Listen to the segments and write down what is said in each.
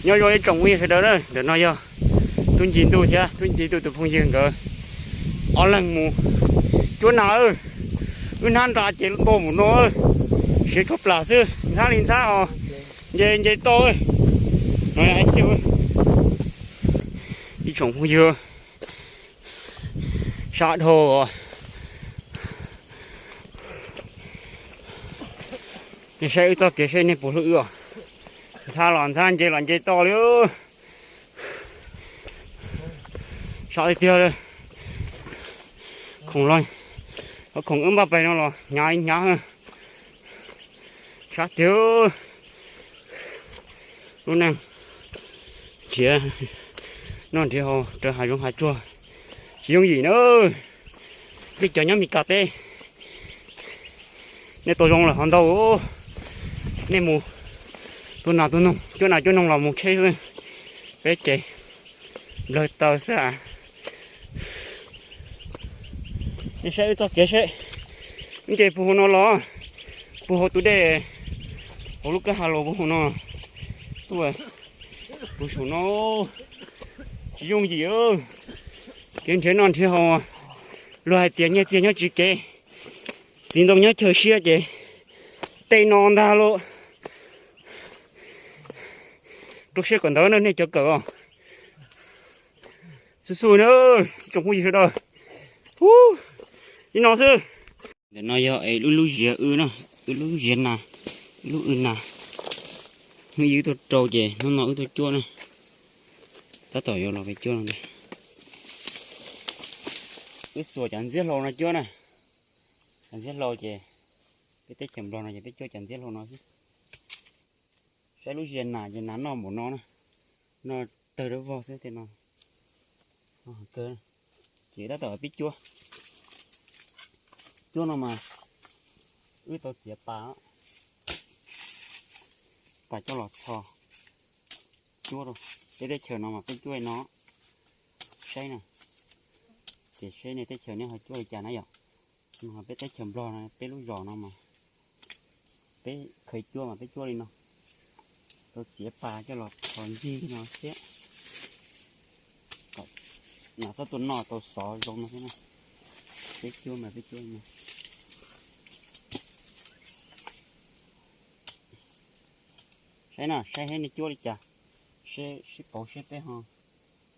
Nyob zoo ib tsoom phooj ywg sawv daws na, ntawm no yog tub Nci Ntuj thiab tub Nci Ntuj tus phooj ywg nkawd ob leeg mus cuab nas. Wb hnab nra ces npau mus no, siav tshuaj plam xwb, ntxhab li ntxhab os, nce nce toj. No ib tsoom phooj ywg sab dhau os, nej saib wb txoj kev seb nej puas hlub wb os. Ntxhab los ntxhab, nce los nce toj li. Sab tiag tiag li. Khoom los, cov khoom wb npaj pais no los hnyav hnyav. Sab tiag. Lub neej nrhiav noj nrhiav haus raws hav zoov hav tsuag tsis yooj yim na. Nej cov nyob Mes Kas teb, nej tau zoo lawm hov ntau, nej mus tua nas tua noog, cuab nas cuab noog los mus tsheb xwb, peb ces nplawg taw xwb a. Nej saib wb txoj kev seb, wb nce puag hauv no los, puag hauv tus dej, hauv lub kwj ha los puag hauv no tuaj, puag saum no, tsis yooj yim. Kev nrhiav noj nrhiav haus, luag hais tias nyiaj txiag nyob tsis kev, txiv ntoo nyob chaw siab ces tej no ntag lauj. Rau siab kawm ntawv na nej cov kawm os. Xub xub na, ib tsoom phooj ywg sawv daws. Ub, li no xwb. Ntawm no yog lub lub ziav wb na, wb lub ziav nas, wb lub w nas. Hnub ib wb tuaj rau ces hnub no wb tuaj cuab na. Tab tom yuav los peb cuab no ntag. Wb xuas cov ntxiab hlau no cuab na. Cov ntxiab hlau ces peb teb chaws Nplog no ces peb cuab cov ntxiab hlau no xwb. Saib lub ziav nas ces nas noj npaum no na. Noj tawg dawb vog xwb tej no. Ces tab tom peb cuab. Cuab no mas wb tau txiav pas, pas coj los txhos cuab rau. Peb teb chaws no mas peb cuab li no, saib na, ces saib nej teb chaws nej ho cuab li cas na yom. Peb teb chaws Nplog no peb lub zos no mas peb khaws cuab mas peb cuab li no, tau txiav pas coj los txhos ncig no thiab. Nas txhob tuaj noj tau xov zoo no thiab na. Peb cuab mas peb cuab li no. Saib na, saib seb nej cuab li cas, seb sib pauv seb peb ho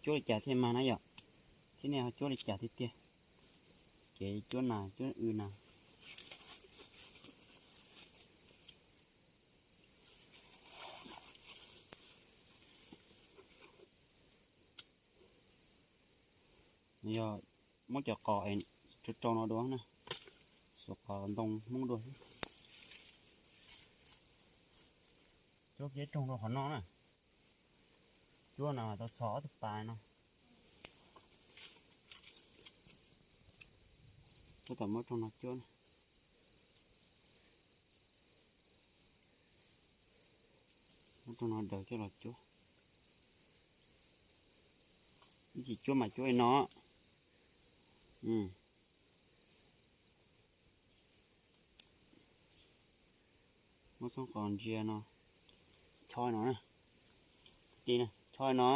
cuab li cas thiaj mag na yom, thiab nej ho cuab li cas tiag tiag. Kev cuab nas cuab w nas. Yog muab cov qos rau rau no dua na, xuas qos ntoo hmoob dua xwb. Cuab kiag rooj rau qhov no na. Cuab no tau txhos ob tug pas no. Tab tom muab rooj no cuab na. Muab rooj no daws coj los cuab. Ib chim cuab mas cuab li no. Muab txhob qos ntsia no, chob no na, ti chob no.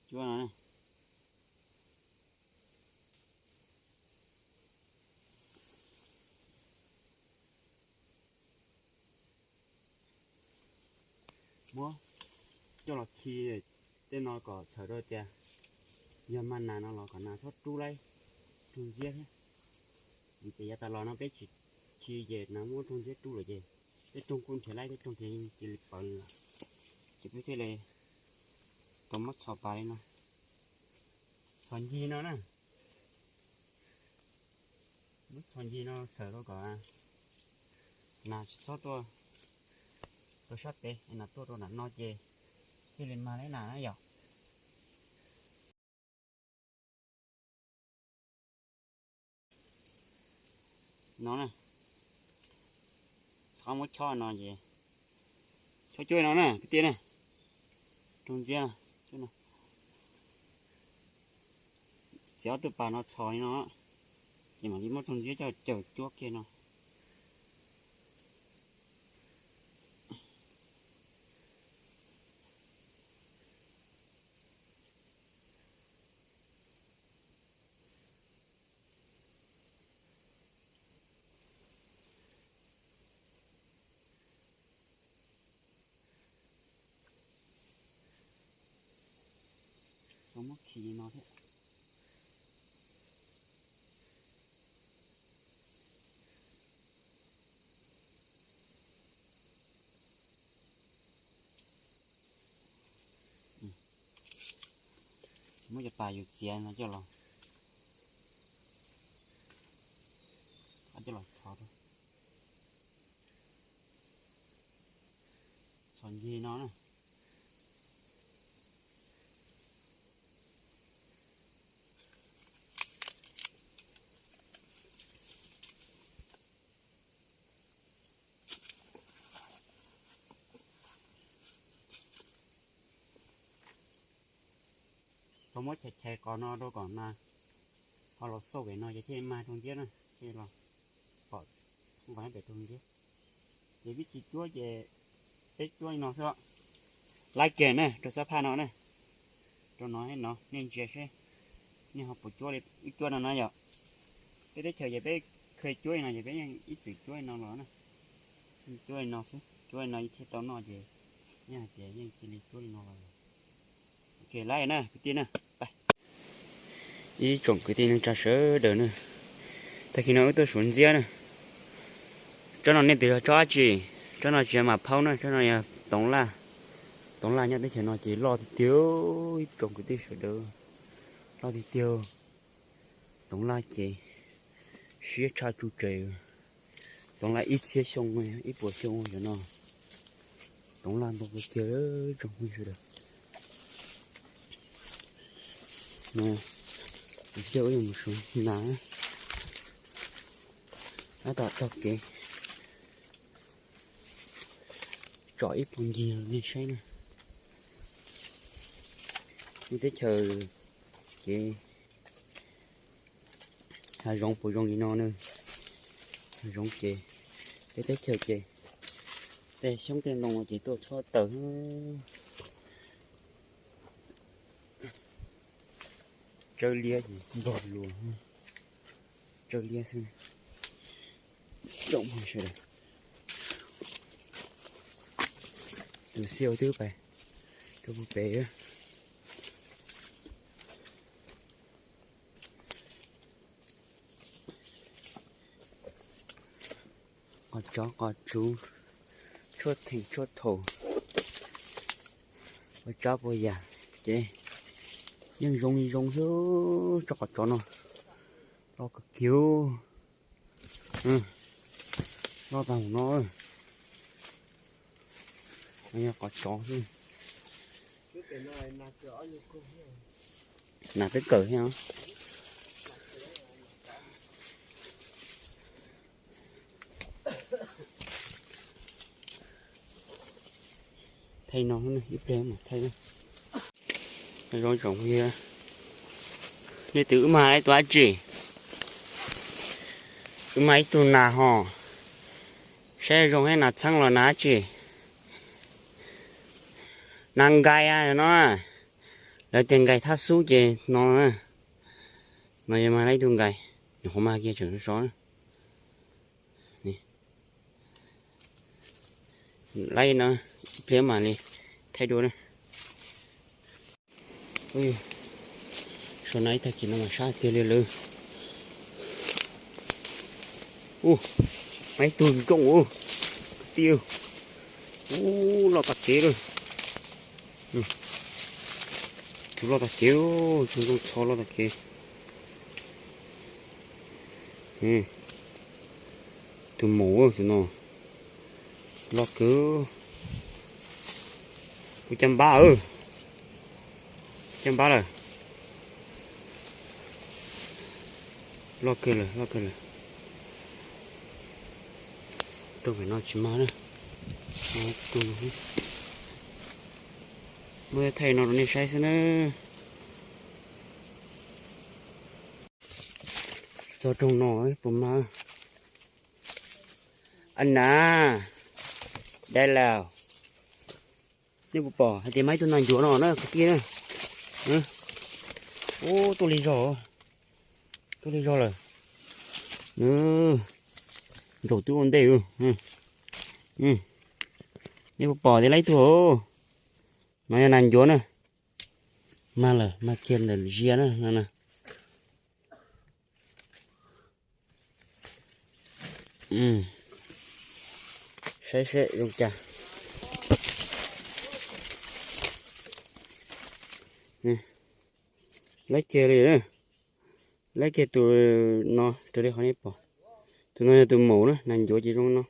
Cuab no. Muab coj los khi tej no kom txhawm rau tias yog mag nas no los kom nas txhob rub laib rooj ntxiab thiab. Vim tias yav tas los no peb tsis khi ces nas muab rooj ntxiab rub lawm ces tej rooj kuj nrhiav laib tej rooj ces cia li pawv li lawm. Ces peb thiaj li tau muab txhos pas li no, txhos ncig no na. Muab txhos ncig no txhawm rau kom nas tsis txhob tuaj rau sab pem, nas tuaj rau nram no ces thiaj li mag laib nas na yom. No na, qhov muab chob no ces chob cuab no na kwv tij na, rooj ntxiab no. Txiav ob tug pas no txhos li no, ces mam li muab rooj ntxiab coj caws cuab kiag no. Tau muab khi no thiab. Muab cov pas yus txiav no coj los, coj los txhos, txhos ncig no na. Tau muab chais chais qos no rau kom mas ho los xauj pem no ces thiaj mag rooj ntxiab na, thiaj los pom nqos pem rooj ntxiab. Ces vib thi cuab ces peb cuab li no xwb. Laib kiag na rau xab phaj no na, rau no no nej ntsia seb nej ho puas cuab li wb cuab no na yom. Peb teb chaws ces peb kheev cuab li no ces peb yeej ib txwm cuab li no los na. Cuab li no xwb, cuab li no thiaj tau noj ces yeej hais tias yeej cia li cuab li no los. Ok, laib na kwv tij na. Ib tsoom kwv tij neej tsa sawv daws na, tag kis no wb tuaj suav ntxiab na. Tsob no nej twb yog tsob dab tsi? Tsob no tsis yog mas phaub na, tsob no yog toov laj. Toov laj nyob teb chaws no ces loj tiag tiag, ib tsoom kwv tij sawv daws, loj tiag tiag. Toov laj ces siab tshaj tsuj tsev. Toov laj ib txhiab xyoo, ib puas xyoo cov no. Toov laj ntau kawg kiag tsoom phooj ywg sawv daws. Tus xyab ua mus suav nas, tab tom taug kev tsom ib puag ncig nej saib na. Nej teb chaws ces hav zoov puas zoo li no na? Hav zoov ces, peb teb chaws ces tej xyoob tej ntoo ces tuaj txhob tawm. Tsawb liab ces npog lus, tsawb liab xwb. Tsoom phooj ywg sawv daws, tus xiab twb pais rau puag pem. Qos tsov qos tsuv, tshuaj theem tshuaj thaum, ua tsab puas yam ces yeej zoo li zoo xwb. Tsob qos tsov no loj kawg kiag, loj tag mus no. Yog qos tsov xwb. Nas twb kawm thiab. Thaij no, ib pliag mam thaij. Zoo tsoom phooj ywg, nej twb wb mag ib tug dab tsi? Wb mag ib tug nas hos. Saib zoo thiab, nas txheeb los nas dab tsi? Nas nkais no. Lawv tias nkais thaj xub ces no. No yog mag laib ib tug nkais, nyuam qhuav mag kiag tseem sov sov. Laib no, ib pliag mam li thaij dua na. Sau na ib tag kis no mas sab tiag li lawm. Ub, ib tug ntsooj ub, kwv tij. Ub, loj tag kev lawm. Tus loj tag kev, tus ntsooj txho loj tag kev. Tus maum tus no loj kawg. Kuv caj npab, caj npab lawm. Loj kawg lawm, loj kawg lawm. Rau pem no tsis mag na. Muab thaij no rau nej saib xwb na. Txog rooj no puas mag? Ab na, dai laus. Nej puas pom hais tias mag ib tug nas ncuav no na kwv tij na? Ub, tuaj li zog, tuaj li zog lawm. Nws ntsaum twb ua ntej. Nej puas pom tias lab ib tug? No yog nas ncuav na. Mag lawm, mag kiag ntawm zia na no na. Saib seb zoo cas. Laib kiag li, laib kiag tus no raws li qhov nej pom. Tus no yog tus maum na, nas ncuav ces zoo no.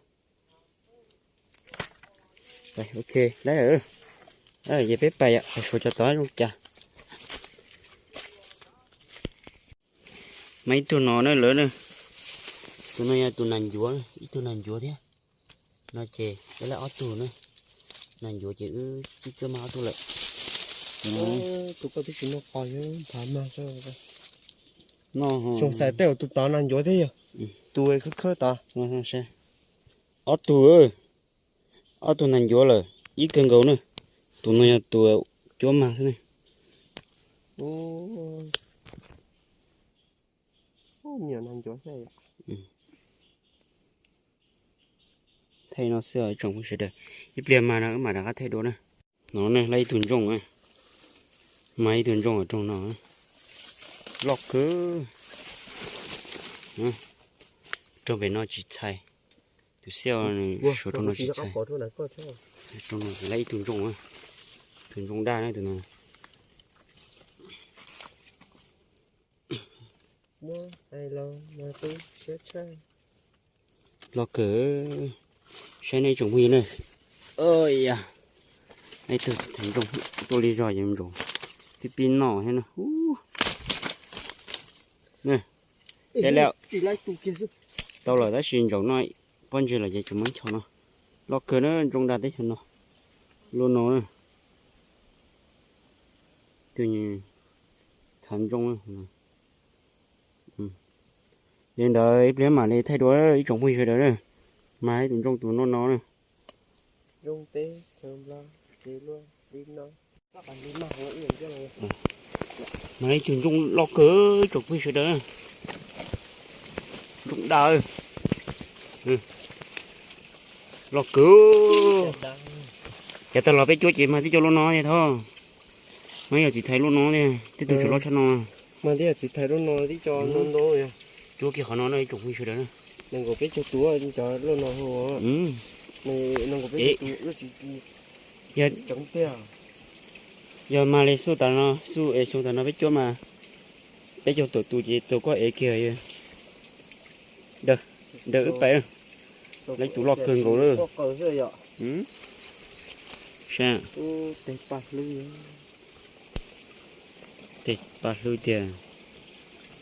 Ok, laib lawm. Ces peb pais, pais suav cov tod zoo cas. Mag ib tug no na lawv na. Tus no yog tus nas ncuav, ib tug nas ncuav thiab. No ces peb laib ob tug na. Nas ncuav ces wb twb cuab mag ob tug lawm. Tus koj twb tsis muaj qos, nthav mag xwb. Xyoo xais tej uas tus tod nas ncuav thiab yog tus khawb khawb tod. Ob tug, ob tug nas ncuav lawm, ib kawg nkaus na. Tus no yog tus cuab mag xwb ne. Thaij no xwb tsoom phooj ywg sawv daws, ib pliag mag no wb mam rov qab thaij dua na. No ne, laib ib tug ntsooj, mag ib tug ntsooj rooj no, loj kawg. Rooj pem no tsis txhais, tus xiab nws suav rooj no tsis txhais. Rooj no ces laib ib tug ntsooj, tus ntsooj daj na tus no. Loj kawg, saib nej tsoom phooj ywg na. Ib tug txiv ntsooj tuaj li zog ces ntsaum twb pib noj thiab na. Tau lawm tab sis ntsaum no pob ntseg lawm ces tseem muab ncho no. Loj kawg na, ntsooj daj teb chaws no. Luaj no na. Tus thav ntsooj. Li ntawd ib pliag mam li thaij dua ib tsoom phooj ywg sawv daws na. Mag ib tus ntsooj tus luaj no na. Mag ib tug ntsooj loj kawg tsoom phooj ywg sawv daws. Ntsooj daj. Loj kawg. Yav tag los peb cuab ces mag tib co luaj no thiab thov. Mag ib yam txiv thais luaj no thiab, tib tug tseem loj tshaj no. Cuab kiag qhov no no ib tsoom phooj ywg sawv daws na. Yog mag li xub tas no, xub es xyoo tas no peb cuab mas peb caug tawm tus ces tau koj ev kiag. Daws, wb pais. Lawv tus loj kawg nkaus lawm. Saib, tej pa hlwb tiag.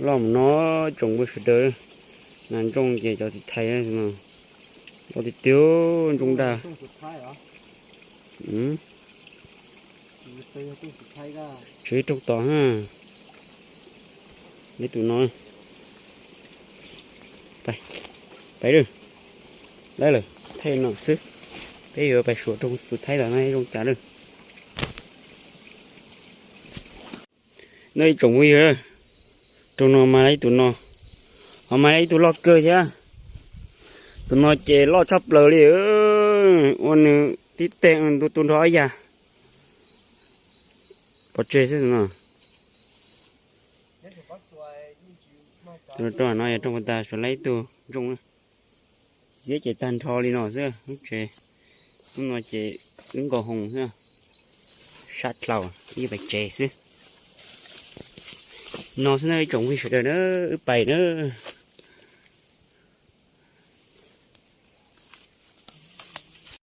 Loj mus no, tsoom phooj ywg sawv daws. Nas ntsooj ces cov txiv thais no. Loj tiag tiag, ntsooj daj. Tswv rooj tod ha. Ib tus no. Pais, pais lawm. Laib lawm, thaij no xwb. Peb yuav pais suav rooj tus thaib ntawd no zoo cas lawm. No ib tsoom phooj ywg, rooj no mag ib tus no, ho mag ib tug loj kawg thiab. Tus no ces loj tshaj plaws li, ua nws tib teg ntu tu nrho ob yam. Pov tseg xwb tus no. Tus no yog rooj puag ta suav laib ib tug ntsooj. Txiab ces tag nrho li no xwb lub tsev. Lub no ces wb nkaus hoo xwb, sab dlhau ib pais tsev xwb. No xwb na ib tsoom phooj ywg sawv daws na, wb pais na.